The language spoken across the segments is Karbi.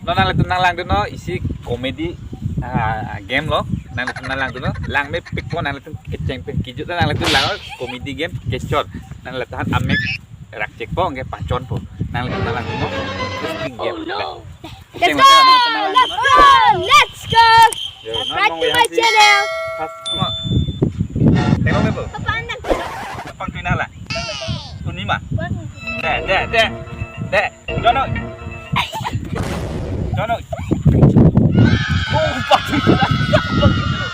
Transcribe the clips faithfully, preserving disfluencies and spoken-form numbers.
Non nanglitum nanglangdunnon isi comedy, ah, game lo. Nanglitum nanglangdunnon, langmepikpo nanglitum kecheng pen kejut nanglitum lang comedy game kechot. Nanglitum aphan amek rakchekpo, anke pachonpo. Nanglitum nanglangdunnon, interesting game. Let's go! Let's go! Let's go! Yo, subscribe to my channel. Pas mo. Tengok lepo. Papa anak. Pang tuina la. Unima. De, de, de. De. Jono. Jono. Oh, pang tuina.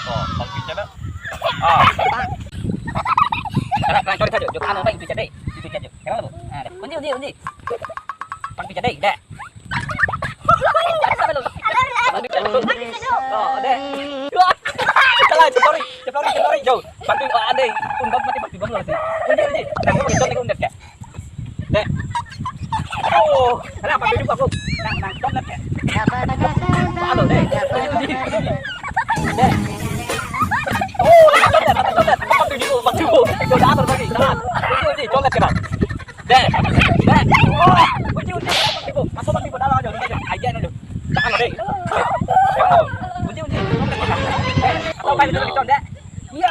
Oh, pang tuina. Oh. Anak, anak, sorry saja. Jok anu, Pak, itu saja. Itu saja. Kenapa, Bu? Ah, de. Undi, undi, undi. Pang tuina, de. De. Oh, de. Salah, ceplori, ceplori, ceplori, jauh. Pang tuina, oh, ande. Undok mati pang tuina, lo, sih. Undi, undi. Nang, itu, itu, undok, ya. De. Oh, salah, pang tuina, aku. Nang, nang, condet, ya. Halo, de. Undi, undi, undi. De. Oh, condet, condet, condet. Pang tuina, pang tuina. Jauh, jauh, lagi. Salah. Undi, undi, condet, kenal. De, de. Oh, undi, undi, undi, masuk, undi, dalam aja, undi, aja, aja, aja. Tahan, de. Undi, undi, undi, undi, undi, de. Iya.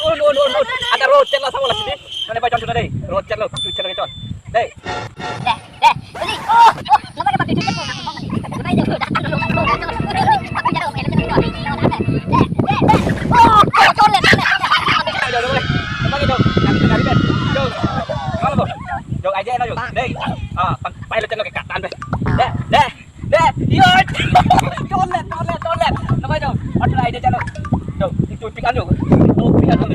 Oh, no, no, no. Ada road chat lah sama lah sini. Mana baca sudah, de? Road chat lo, pang tuina chat lagi, con. De. De, de. Undi. Oh, oh, nama dia pang tuina chat? Jok, aja na, jok. Dei. Ah, pang, pai lo channel ke katan pe. Dei, dei, dei. Yo. Condet, condet, condet. Nama jok? Atur aja channel. Jok, itu pikan jok. Itu pikan jok.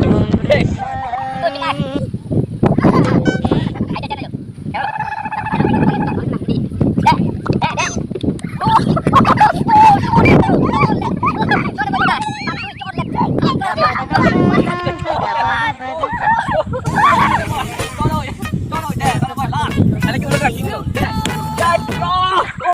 Dei. Itu pikan. Aja channel jok.